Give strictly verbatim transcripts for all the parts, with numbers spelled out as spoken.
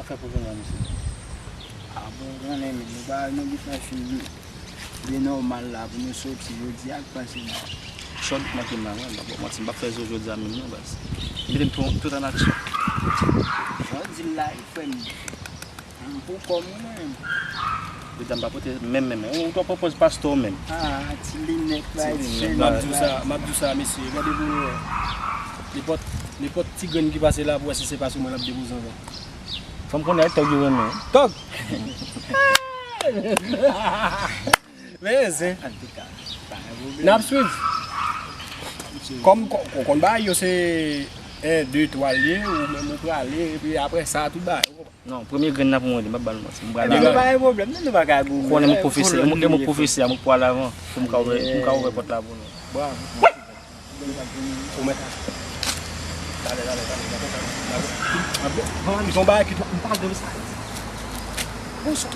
Fè pou vin la, mesye. A bon, konnen, men nou pa, nou gen fè fini. Li nòmal la pou nou soti jodi a k pase la. Chòt manke m la, mwen, m pa manti, m p ap fè zo jodi a menm non, baz. Mete m tou, tout an aksyon. Jan w di l la, wi, frè m. M pou kò m, wi, mwen menm. Jodi a m pa pote menm, menm, menm. Ou t ap pran pòz pastè w menm. Ah, ti linèt, ti bay, ti linèt, chèn, m ap di w sa, m ap di w sa, mesye, gade pou nou wè. Nenpòt, nenpòt ti grenn ki pase la, pou wè si se pa sou mwen l ap depoze ankò. Fò m konnen tòg yo renmen. Tòg! Men zen. Antouka, pa gen pwoblèm. N ap swiv. Kòm ko- ko- konn bagay yo se en, de, twa l ye, ou menm ou prale, epi apre sa, tout bagay. Ou konprann? Non, premye grenn nan pou mwen li, m ap ba l manti. M prale. Ebyen, nou pa gen pwoblèm, non, nou pa ka goumen. Konnen m pwofesè, e m pwofesè a, m prale avan, pou m ka ouvè, pou m ka ouvè pòt la pou nou. Bravo. Ou mèt. Talè, talè, talè, talè, talè. Bon, li son bagay ki twò, m pa vle sa. Bonswa.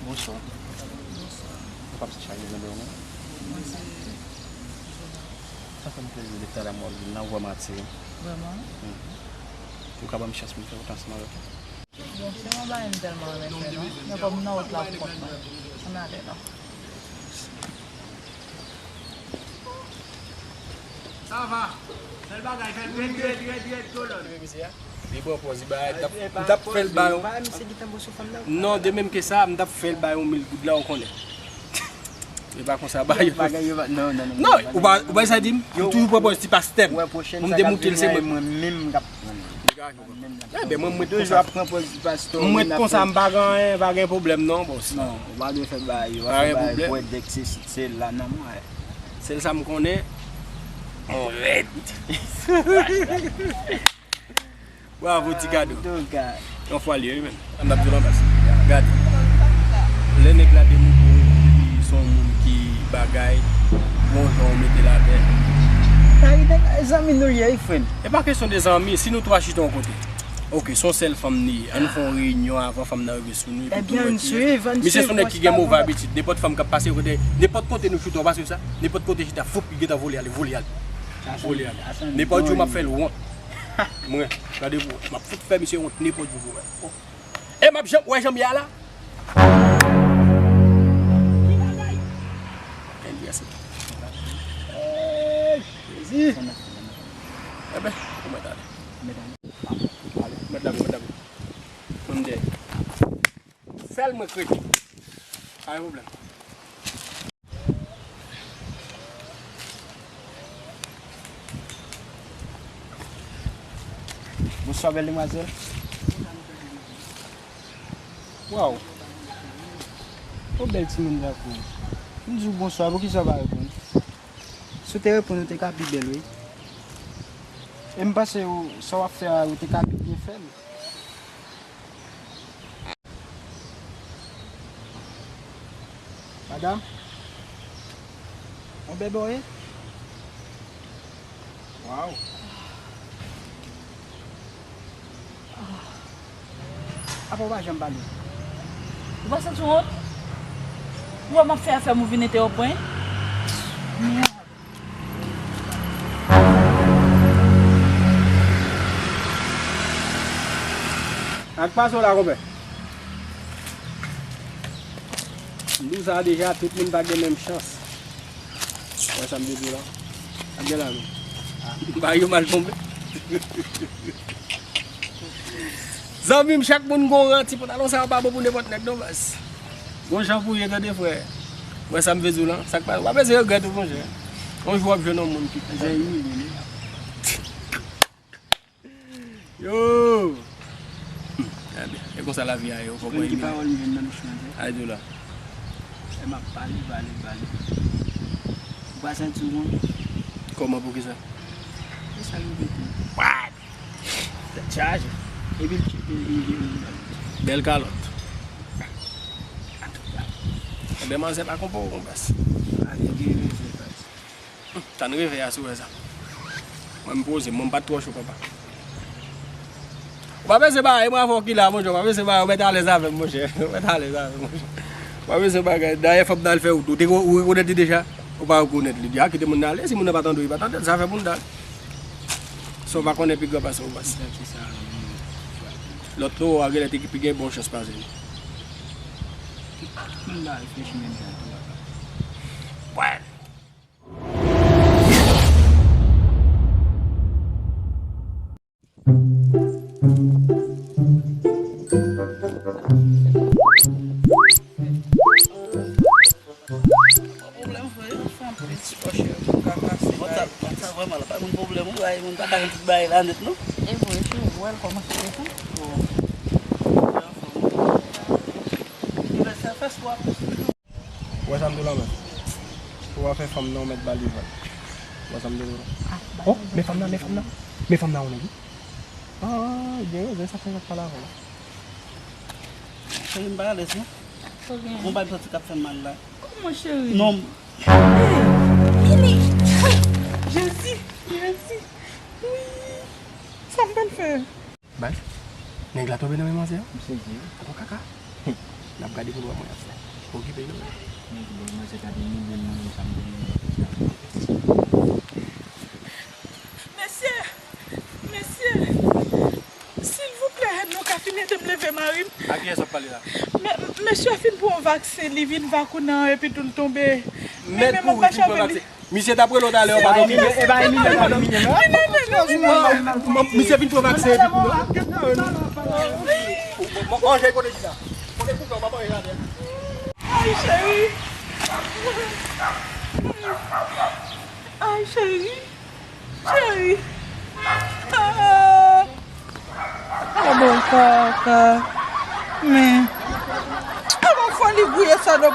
Bonswa. Ou p ap chaje nan men w non. Sa fè m plezi depi talè m wè w nan vwa m atire. Vrèman? Ou ka ban m chans pou m fè wout ansanm avèk ou? Bon, se yon bagay m tèlman renmen fè non. Men kòm m nan wout la pou kont mwen. Ann ale non. Sa va. Fè l bagay, fè l red, red, red, red, kolòn. Li pran pòz li bay, m t ap, m t ap fè l bay yon. Non, de menm ke sa, m t ap fè l bay yon mil goud la, ou konnen. E pa konsa bagay yo fè. Non, non, non. Non, ou pa, ou pa sa di m, m toujou pran pòz ti pastè m. Pou m demoute l, se mwen. Mwen menm k ap Ebyen, mwen, mwen t konsa. Mwen t konsa, m pa gen anyen, pa gen pwoblèm non, bòs. Non, ou pa dwe fè bagay yo, pa fè bagay pou wè dèk se sit, se la nan mwen. Sèl sa m konnen, on rèd. Bravo, ti kado. Yon fwa l ye, wi, men. An n ap di w anba sa. Gade. Lè nèg la demoute w, li se yon moun ki bagay, bon jan w mete l atè. Sa ide zanmi nou l ye, wi, frè m. E pa kesyon de zanmi, si nou twa chita yon kote. Oke, se yon sèl fanm li ye. An nou fè yon reyinyon avan fanm nan rive sou nou, epi tou nou wè kiyès. Misye se yon nèg ki gen move abitid. Nenpòt fanm k ap pase kote, nenpòt kote nou chita, w pa swiv sa? Nenpòt kote chita, foup, li gentan vole ale, vole ale. Vole ale. Nenpòt jou m ap fè l wont. Mwen, gade pou ou. M ap fout fè misye wont nenpòt jou pou wè. E m ap janm, wè jan m ye a la. Ki bagay? Ey, Jezi. Enben, ou mèt ale. Mèt la, mèt la. Mwen dèyè. Sèl mwen k rete. Pa gen pwoblèm. Bonswa, bèl demwazèl. Waw. Yon bèl timoun tankou w. M di w bonswa, poukisa w pa reponn? Si w te reponn, ou te ka pi bèl, wi. E m panse w, sa w ap fè a, ou te ka pi byen fè l. Madanm? Yon bebe w ye? Waw. Apa w pa janm pale? Ou pa santi w wont? Ou wè m ap fè afè m, ou vin entèwonp mwen? Mèd. Sa k pase w la, konpè? M di w sa deja, tout moun pa gen menm chans. Wè sa m te di w la? Gade la, non. Bagay yo mal tonbe. Zanmi m, chak moun gon ran, ti pantalon sa yo pa bon pou nenpòt nèg non, baz. Gon jan pou ye, tande, frè. Wè sa m vle di w lan? Sa k pa, w pa bezwen regrèt ou, monchè. Yon jou w ap jwenn yon moun ki jan imilye li. Yo! Hmm, ebyen, e konsa lavi a ye, ou fòk wè imilye. Ki pawòl m jwenn nan bouch mwen, se? Ay, di w la. E m ap pale, pale, pale. Ou pa santi w bon? Kòman, poukisa? E sa l rive tou. What? Tèt chaje. Epi l tcheke l vin vire l. Bèl kalòt. Antouka. Ebyen, manzè pa konprann ou, konpès. Ale gen rezon, baz. Tann revè a si w wè sa. Mwen, m poze m, mwen, m pa t twò cho, papa. Ou pa bezwen bare, mwen, avè w ki la, monchè, ou pa bezwen bare, ou mèt alèz avè m, monchè. Ou mèt alèz avè m, monchè. Ou pa bezwen bagay. Dayè, fanm nan al fè wout. Ou te, ou rekonèt li deja? Ou pa rekonèt li. Di a, kite moun nan ale, si moun nan pa tande w, li pa tande l, zafè moun nan. Sa w pa konnen pi gran pase w, baz. Lòt towo a genlè te pi gen bon chans pase nou. Menm ba reflechi menm jan tou. Bwè. Pwoblèm vre, yon fanm plis fò cheri pou ka kase. Mwen sa, mwen sa vrèman la, pa moun pwoblèm, wi, bay moun pa ka jwenn tout bagay la nèt, non. E vre, cheri, w wè l kòmanse desann. Bon. Anivèsè fè swa plis. Ou wè sa m di w la, men? Ou pa fè fanm nan, ou mèt ba li vag. Ou wè sa m di w la? Oh, men fanm nan, men fanm nan. Men fanm nan, ou nèg, wi. Ah, gen rezon, sa fè m ap pale avè w la. Cheri, m pa alèz, non. Sa w gen? Gon bagay m santi k ap fè m mal la. Kòman, cheri? Non. Hey, Mimi! Jezi! Jezi! Wi! Sa m pral fè? Baz, nèg la tonbe nan men manzè a? M sezi wi. Ankò kaka. N ap gade pou n wè kòman y ap fè. Okipe yo. Nèg bòl manzè ta vini, bèl manzè sa m vini. Mesye! Mesye! Silvouplè, nou ka fin ede m leve mari m? A kiyès w ap pale la? Men, mesye fin pran yon vaksen, li vin vakounan epi tou l tonbe. Mèt kouri, fin pran vaksen. Misye t ap rele w talè, w pa t okipe. E pa Emilien, e pa Emilien, non. Misye vin pran vaksen epi tou la. Manje kote chita. Kote koupe w pa manje atè. Ay, cheri. Ay, cheri. Cheri. Ah. Ah bon, kaka. Men. Ah bon, fò li gouye sa, non,